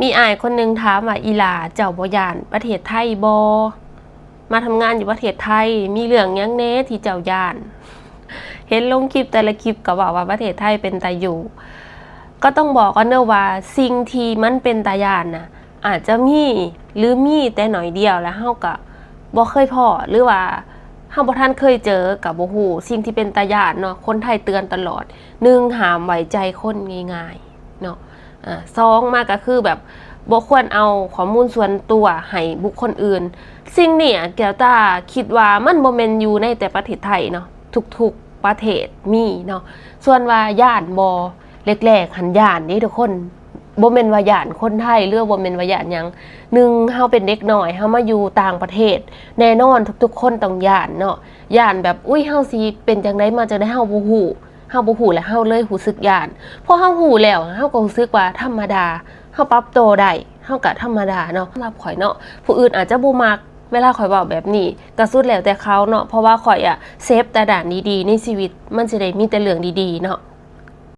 ມີອ້າຍຄົນໜຶ່ງຖາມວ່າ ອີ່ຫຼ້າ ເຈົ້າບໍ່ຢ້ານປະເທດໄທບໍ່? ມາທຳງານຢູ່ປະເທດໄທ ມີເລື່ອງຫຍັງແດ່ທີ່ເຈົ້າຢ້ານ? ເຫັນລົງຄລິບແຕ່ລະຄລິບກໍເວົ້າວ່າປະເທດໄທເປັນຕາຢູ່. ກໍຕ້ອງບອກກ່ອນເດີວ່າ ສິ່ງທີ່ມັນເປັນຕາຢ້ານນະ ອາດຈະມີ ຫຼື ມີແຕ່ໜ້ອຍດຽວ ແລະ ເຮົາກໍບໍ່ເຄີຍພໍ້ ຫຼືວ່າເຮົາບໍ່ທັນເຄີຍເຈີກໍບໍ່ຮູ້. ສິ່ງທີ່ເປັນຕາຢ້ານເນາະ ຄົນໄທເຕືອນຕະຫຼອດ ໜຶ່ງ ຫ້າມໄວ້ໃຈຄົນງ່າຍໆເນາະ. ອາ ສອງ ມາກໍຄືແບບບໍ່ຄວນເອົາຂໍ້ມູນສ່ວນຕົວໃຫ້ບຸກຄົນອື່ນ. ສິ່ງນີ້ແກ້ວຕາຄິດວ່າມັນບໍ່ແມ່ນຢູ່ໃນແຕ່ປະເທດໄທເນາະ ທຸກໆປະເທດມີເນາະ. ສ່ວນວ່າຢ້ານບໍ່ ແລກໆຫັ້ນຢ້ານເດ້ທຸກຄົນ ບໍ່ແມ່ນວ່າຢ້ານຄົນໄທ ຫຼືວ່າບໍ່ແມ່ນວ່າຢ້ານຫຍັງ. ໜຶ່ງ ເຮົາເປັນເດັກນ້ອຍ ເຮົາມາຢູ່ຕ່າງປະເທດ ແນ່ນອນທຸກໆຄົນຕ້ອງຢ້ານເນາະ. ຢ້ານແບບ ອຸ້ຍ ເຮົາຊິເປັນຈັ່ງໃດມາຈັ່ງໃດ ເຮົາບໍ່ຮູ້ ເຮົາບໍ່ຮູ້ແລ້ວເຮົາເລີຍຮູ້ສຶກຢ້ານ. ພໍເຮົາຮູ້ແລ້ວ ເຮົາກໍຮູ້ສຶກວ່າທຳມະດາ ເຮົາປັບໂຕໄດ້ ເຮົາກໍທຳມະດາເນາະ. ສຳລັບຂ້ອຍເນາະ ຜູ້ອື່ນອາດຈະບໍ່ມັກເວລາຂ້ອຍເວົ້າແບບນີ້ ກໍສຸດແລ້ວແຕ່ເຂົາເນາະ ເພາະວ່າຂ້ອຍອະເສບແຕ່ດ້ານດີໆໃນຊີວິດ ມັນຊິໄດ້ມີແຕ່ເລື່ອງດີໆເນາະ.